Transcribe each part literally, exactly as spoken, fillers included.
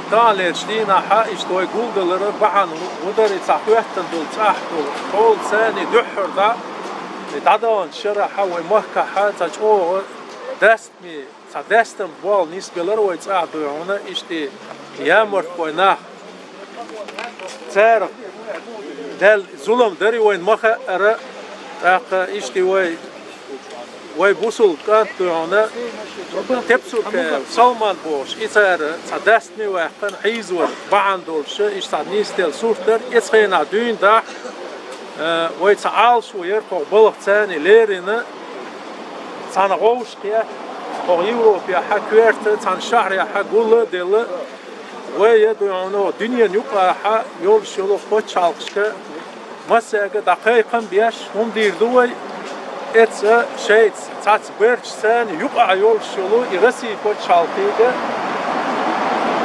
Таханлерчу дийнахьа иштта вай гулдалар бахьана ву-, ву дарий цхьа хӀоьттина долу цӀахь долу хьолаца дуьххьара дӀа, и дӀадаханчу шарахьа вай махкахьа цхьа чӀогӀа дастаме, цхьа дастам болу нисбелара вай цӀахь дуй хьуна, иштта ямарт вай нах. Цара даьлла зулам дари вайн ма хаьара, тӀаккха иштта вай, вай бусул кӀант дуй хьуна, Тепцуркаев Салман бохуш, и цара цхьа дастаме ваьккхина хьийзавар бахьана долуш, иштта цхьа нийсделла сурт дара, эцу хенахь дуьйна дахь, э, вай цхьа Ӏалашо яра кху балхаца леррина, цхьана гӀовш кхетта, кху Европехьа коьрта, цхьана шахьарехьа гулла а делла, вай я дуй хьуна дуьненан юкъахьа йолуш йолу пачхьалкхашка массаьрга дӀакхайкхам беш, хӀума дийр ду вай, эцца шайца цхьацца берчаца юкъахь йолуш йолу и Россия пачхьалкхега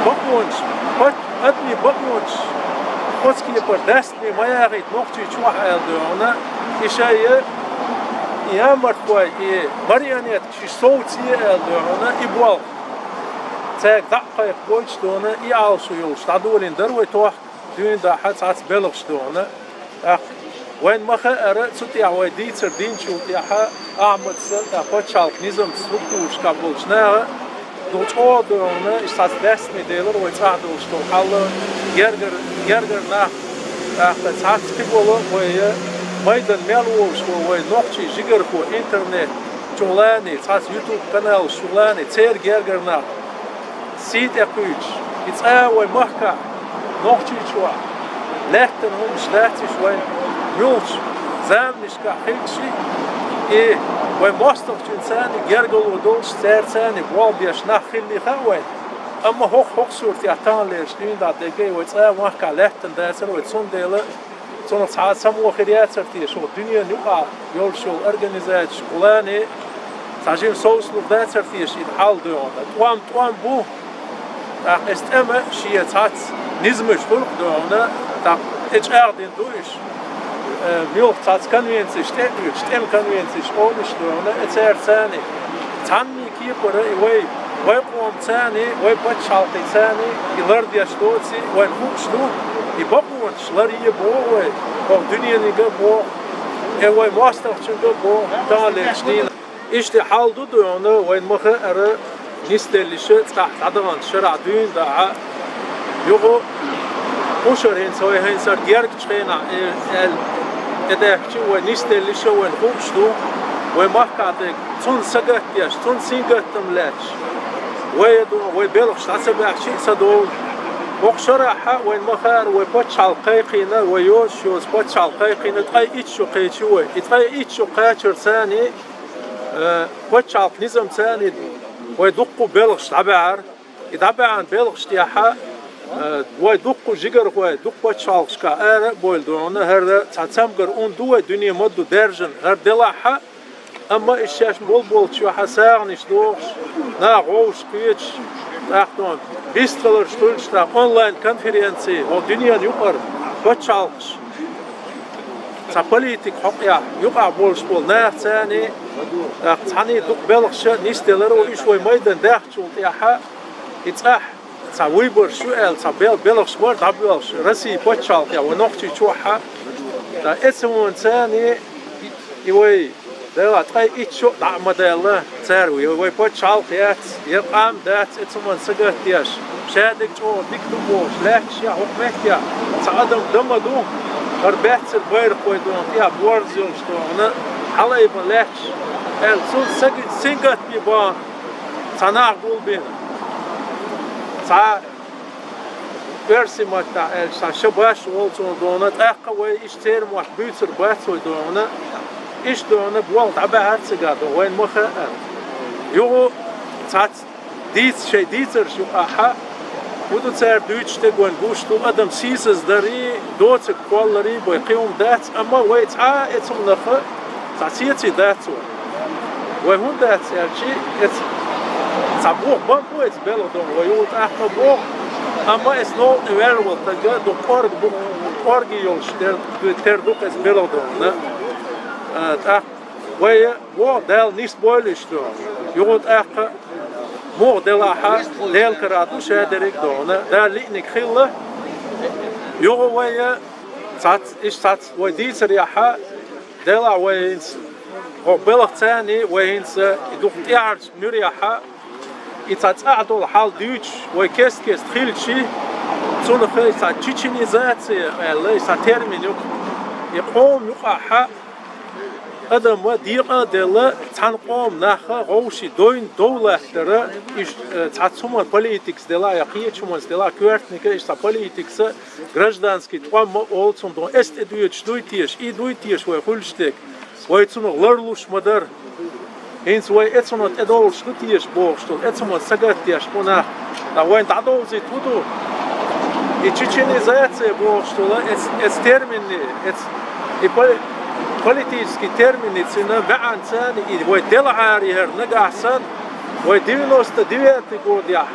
бакъонаш, пач-, адамийн бакъонаш, оцу кепара дастаме ма яхийта Нохчийчохь аьлла дуй хьуна, и шайга, и ямарт вай, и марионеткаш, и совцае аьлла дуй хьуна, и болх. Цаьрга дӀа а кхайкхабойтуш дуй хьуна, и Ӏалашо йолуш дӀадолийна дара вай тохка дуьйна дахьа цхьацца белхаш дуй хьуна. ТӀаккха вайн ма хаьара, цу тӀехь вай дийцар динчул тӀаьхьа Ахьмадца, тӀаккха пачхьалкх низамца структурашкахь болчу наха, дукха чӀогӀа дуй хьуна, иштта цхьацца дастаме делара вай цӀахь долуш долу хьал, гергара, гергара нах, тӀаккха цхьацца кхин болу вай майдан мел волуш волу вай нохчийн жигархо интернет чухулани, цхьацца YouTube каналаш чухулани, церан гергара нах сий тӀе кхуьйтуш, и цӀа вай махкахь, Нохчийчохь, лаьттина хӀуманаш дац уьш вайн муьлхачу заманашкахь хилча, и вай мостагӀчуьнца гергарло долуш, цаьрца болх беш нах хилли хаьа вайн. Амма хӀокху, хӀокху суртехь таханлерчу дуьйна дӀа дерг вай цӀа махкахь лаьттина дацара вай, цундела цунах цхьа а само хир яцара теша, хӀокху дуьненан юкъахь йолуш йолу организацеш кхулани цхьа жима совцалур дацара теша и хьал дуй хьуна. ТӀом тӀом бу, тӀаккха эс тӀема шен цхьацца низамаш хуьлу-кх дуй хьуна, тӀаккха тӀечӀагӀдина ду уьш. Э, муьлхха цхьацца конвенцеш тӀе а оьцуш, тӀеман конвенцеш олуш дуй хьуна, и цаьрца цхьанна кепара и вай, вай къомаца, вай пачхьалкхица и лардеш доций, вайн хууш ду, и бакъонаш ларъе боху вай, хӀокху дуьненга а боху, э, вай мостагӀчуьнга а боху, таханлерчу дийнахь. Иштта хьал ду дуй хьуна, вайн ма хаьара, нисделлиша цӀахь дӀадаханчу шарахь дуьйна дахьа, юха кхушара хӀинца вай хӀинца гергачу хенахь, э, аьлла, тӀедаьхкича вай нисделлиша вайн хууш ду, вай махкахь дерг. Цунна сагатдеш, цунна сингаттам лаьтташ, вай а ду, вай белхаш дӀа ца баьхча а ца довла. ХӀокху шарахьа вайн ма хаьара, вай пачхьалкх кхайкхийна, вай йозуш йоцу пачхьалкх кхайкхийна, ткъе итт шо кхечи вай. И ткъе итт шо кхачарца, э, пачхьалкх низамца вай дуккха белхаш дӀабаьхьара. И дӀабаьхьна белхаш тӀехьа, э, вай дуккха жигархой, дуккха пачхьалкхашкахь ара а бовла дуй хьуна, хӀара цхьа цамгар ун ду вай дуьне ма ду даьржина, хӀара делахьа, амма и шаьш болу болччохьа сагӀанаш дохуш, наха гӀовш кхеташ, тӀаккха дуй хьуна бистхиларш хуьлуш, тӀаккха онлайн-конференций, хӀокху дуьненан юкъара пачхьалкхаш, цхьа политика хьокъехь, юкъахь болуш болу нахаца, тӀаккха цхьаьний дукха белхаша нисделара, уьш вай майдан даьхначул тӀаьхьа, и цӀахь цхьа выбораш ю аьлла, цхьа бел-, белхаш бара дӀабоьлхуш Россия пачхьалкхехь, вай Нохчийчохьа. Ткъа эцамонца и вай, Дела, ткъе итт шо а дӀа а ма даьлла цара, вай, вай пачхьалкх яц, я къам дац эцаман сагатдеш, шадерг чӀогӀа дика ду бохуш, лаьтташ я хӀокху меттехь цхьа адам дан ма ду, хӀара баьццара байракх вай дуй хьуна тӀехь борз йолуш дуй хьуна, хьалайбан лаьтташ, аьлла, цунна сага-, сингаттаме бахана цхьа нах гулбина. Цхьа оьрсийн маттахь аьлча, цхьа ша баш волу цунах дуй хьуна, тӀаккха вай иштта церан мотт буьйцур бац вай дуй хьуна, иштта дуй хьуна болх дӀабаьхьара цигахь дуй хьуна, вайн ма хаьара. Юха цхьацца дийца, шайн дийцарш юкъахьа, хӀун ду цара дуьйцуш дерг вайна гуш ду, адам сийсаздарий, доцург кхолларий, бен кхин хӀума дац, амма вай цхьа а эцамнах цхьа сеций дац вай. Вай хӀунда дац аьлча, эца цхьа боху бан бу эца белха доху, вай юха тӀаккха боху, Амма эс новкъа ваьлла волу стаг дукха кӀорга бу, кӀорга йолуш тер, тер ду-кх эс белхадонна. А, тӀаккха вай вогӀу Дала нисбойла иштта. Юха тӀаккха муха делахь а, Делан карахь ду шадерриг а дона. Дала лиъниг хилла. Юха вай цхьацца, иштта цхьацца вай дийцарехь а, делахь вай хӀинца хӀокху белхаца а, вай хӀинца и дукха тӀаьхьарчу муьрехь а, и цхьа цӀахь долу хьал дуьйцуш, вай кест-кеста хилча, цунах и цхьа чеченизация аьлла, и цхьа термин ю-кх. И къоман юкъахь а адам декъа а делла, цхьана къоман нах а вовшийн дойн дов латтара, иштта, э, цхьацца хӀуманна политикаца делахь а, я кхечу хӀуманца делахь а, коьртаниг а, иштта цхьа политикаца, гражданский тӀом а олу цунна, эс тӀедоьдуш дуй теша, и дуй теша вай хуьлуш дерг? Вай цунах ларлуш ма дара. ХӀинца вай эцунах тӀедовлуш ду теша бохуш долу, эцунах сагатдеш бу нах. Ткъа вайна дӀадовзийта хӀун ду? И чеченизация бохуш долу эц-, эц терминни, эц-, и поли-, политический терминни цуьнан маьӀнаца а, и вай делахьара яра нагахь санна, вай девяносто девятый годехь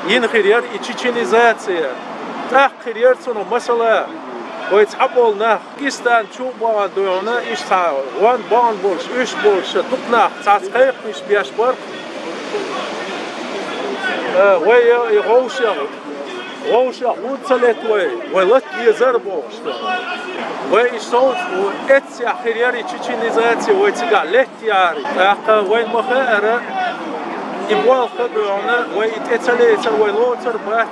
йина хир яра и чеченизация. ТӀаккха хир яра цунах масала, вай цхьаболу нах Дагестан чу а бахана дуй хьуна, иштта цхьа ван бахана болуш, уьш болуш, дукха нах цхьацца кхайкхамаш беш бара. Э, вай и вовшех, вовшех хӀунда ца лета вай, вай лата дезара бохуш ду. Вай и сов-, эццехь хир яра и чеченизация, вай цигахь летта яра. ТӀаккха вайна ма-хаъара, и болх а дуй хьуна, вай и тӀе ца лецар, вай лоцур а бац.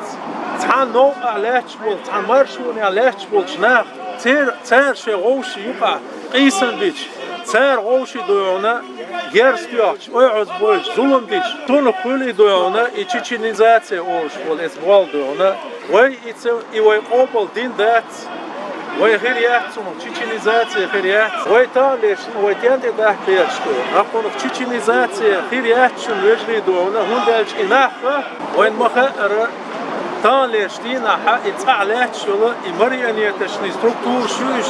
Цхьана новкъахь лаьтташ болу, цхьана маршонехь лаьтташ болчу нах, цер-, цара шайн вовшийн юкъахь къийсам бича, цара вовшийн дуй хьуна герз тоьхча, ойхьаза бойлуш зулам дича, цунах хуьлу и дуй хьуна, и чеченизация олуш болу эца болу дуй хьуна. Вай и ца, и вай къобал дина дац, вай хир яц цунах, чеченизация хир яц. Вай таханлерчу дийнахь вай тен тӀе дахкаерш ду. ХӀокхунах чеченизация хир яц шуна, вежарий, дуй хьуна, хӀунда аьлча и нах а, вайна ма-хаъара, таханлерчу дийнахь и цӀахь лаьтташ йолу и марионеточный структураш ю уьш.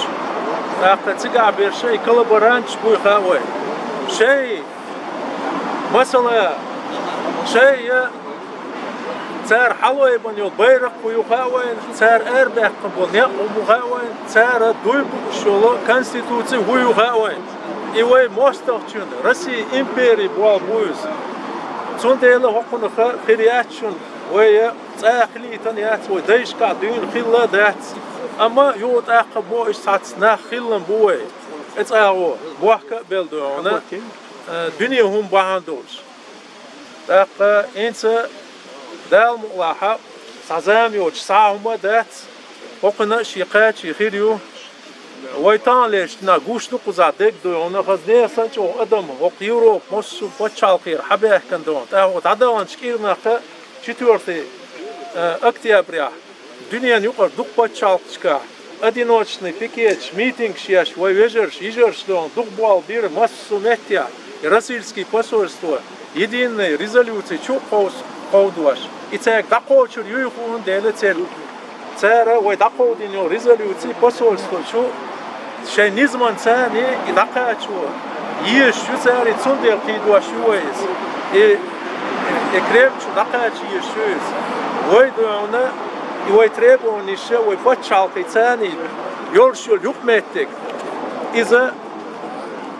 ТӀаккха цигахь берш и коллаборанташ буй хаьа вайна. Шайн, масала, шайн я цара хьалойбан йолу байракх хӀу ю хаьа вайна, цара арабаьккхина болу некъ хӀу бу хаьа вайна, цара дуй бууш йолу конституци хӀу ю хаьа вайна. И вай мостагӀчун, Россия импери болу бу иза. Цундела хӀокхунах хир яц шуна, вай цӀа хилийтан яц, вай дайшкахь дуьйна хилла а дац. Амма юха тӀаккха боху, иштта цхьацца нах хилла бу вай, и цӀа гӀо бохка а белла дуй хьуна, э, дуьне хӀума бахьана долуш. ТӀаккха хӀинца Дала мукъалахь, цхьа зама йоцуш схьа а хӀума а дац, хӀокхуьнан а шен кхачий хир ю. Вай таханлерчу дийнахь гуш ду кхузахь дерг дуй хьуна, хаза нехан санна чӀогӀа адам хӀокху Европа массо а пачхьалкхера хьабаьхкина дуй хьуна. ТӀаккха дӀадаханчу кӀирнахь, четвёртый, э, октябрехь, дуьненан юкъара дукха пачхьалкхашкахь одиночный пикеташ, митингаш еш, вай вежарш, йижарш дуй хьуна, дукха болх бира массо а меттехь, и российский посольство единый резолюци чу а кховс-, кховдош. И цаьрга дӀакхочур юй хууна дела, церан, цара вай дӀакховдийна йолу резолюци посольство чу шайн низамца а и дӀакхачо езаш ю цара, и цундела кхийдош ю вай иза. И, и Кремль чу дӀакхача езаш ю иза. Вай дуй хьуна, и вай требованиеш а вай пачхьалкхаца а йолуш йолу юкъаметтиг, иза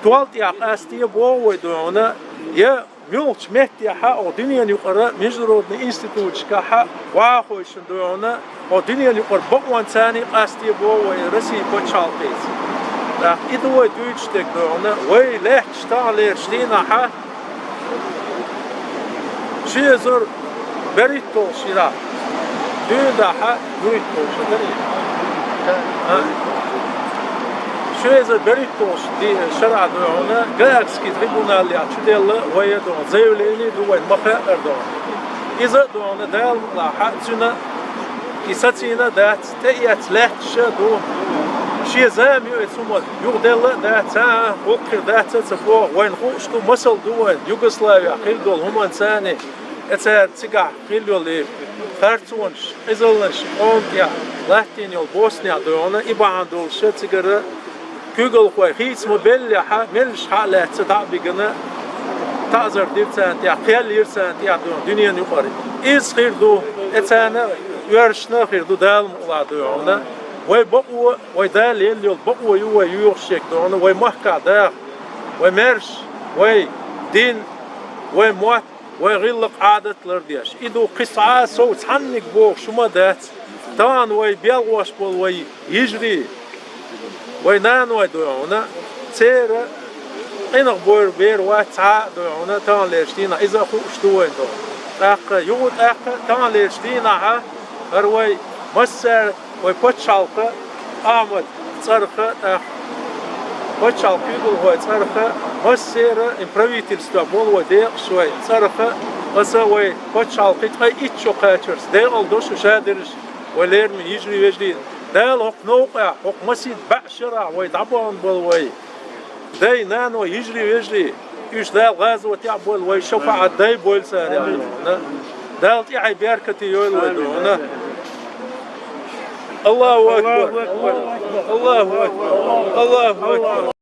тол тӀехь къасте боху вай дуй хьуна, я муьлххачу меттехь а, оха дуьненан юкъара международный институташкахь а вахахойшна дуй хьуна, оха дуьненан юкъара бакъонца а къасте боху вай Россия пачхьалкхаца. ТӀаккха и ду вай дуьйцуш дерг дуй хьуна, вай лаьтташ таханлерчу дийнахь, ши эзар берхӀитталгӀачу шарахь, дуьйна дахьа, берхӀитталгӀа шо дарий? А? Ши эзар берхӀитталгӀачу ди-, шарахь дуй хьуна Гаагский трибуналехь чуделла вай а дуй хьуна, заявление а ду вайн ма-хаъара дуй хьуна. Иза а дуй хьуна, Дала мукъалахь, цуьнан и сацийна а дац, тӀеэцна лаьтташ а ду. Шен зама ю эцу хӀуманна, юхаделла а дац, а, гӀуллакх хир дац а ца боху, вайна хууш ду, масал ду вайн, Югославехь хилла долу хӀуманца а, и цара цигахь хилла йолу и харцонаш, къизаллаш, къоман тӀехь латтийна йолу Боснехь дуй хьуна, и бахьана долуш а цигара куьйгалхой хийца ма-беллехь, меллаша хьа а лаьцна дӀа а бигина, таӀзар дира царна тӀехь, кхел йира царна тӀехь дуй хьуна дуьненан юкъара. Иза хир ду, и царна Оьрсашна хир ду Дала мукъалахь, дуй хьуна. Вай бакъо, вай Дала елла йолу бакъо ю вай йоьхуш ерг, дуй хьуна, вай махкахь даха, вай маьрша, вай дин, вай мотт, вай гӀиллакх-Ӏадат лардеш. И ду кхин цхьа а сов цхьанниг бохуш хӀума дац. Тахана вай белхалош болу вай йижарий, вай наной, дуй хьуна, церан къинах бовр бер вац цхьа а, дуй хьуна, таханлерчу дийнахь иза а хууш ду вайна, дуй хьуна. ТӀаккха юха, тӀаккха таханлерчу дийнахь хӀара вай массара, вай пачхьалкхан, Ахьмадан цӀарах, тӀаккха пачхьалкхан куьйгалхойн цӀарах, массеран а правительствехь болу вай декъашхойн цӀарах, аса вай пачхьалкхан ткъе итт шо кхачарца декъала до шу шадерриш, вай лераме йижарий, вежарий. Дала хӀокху новкъахь, хӀокху масийтта бӀе шарахь вай дӀабахана болу вай дай, наной, йижарий, вежарий, уьш Дала гӀазотехь а бойла, вай шафаӀат дай бойла цара, дуй хьуна. Дала тӀаьхье беркате йойла вай, дуй хьуна. Аллаху акбар! Аллаху акбар! Аллаху акбар!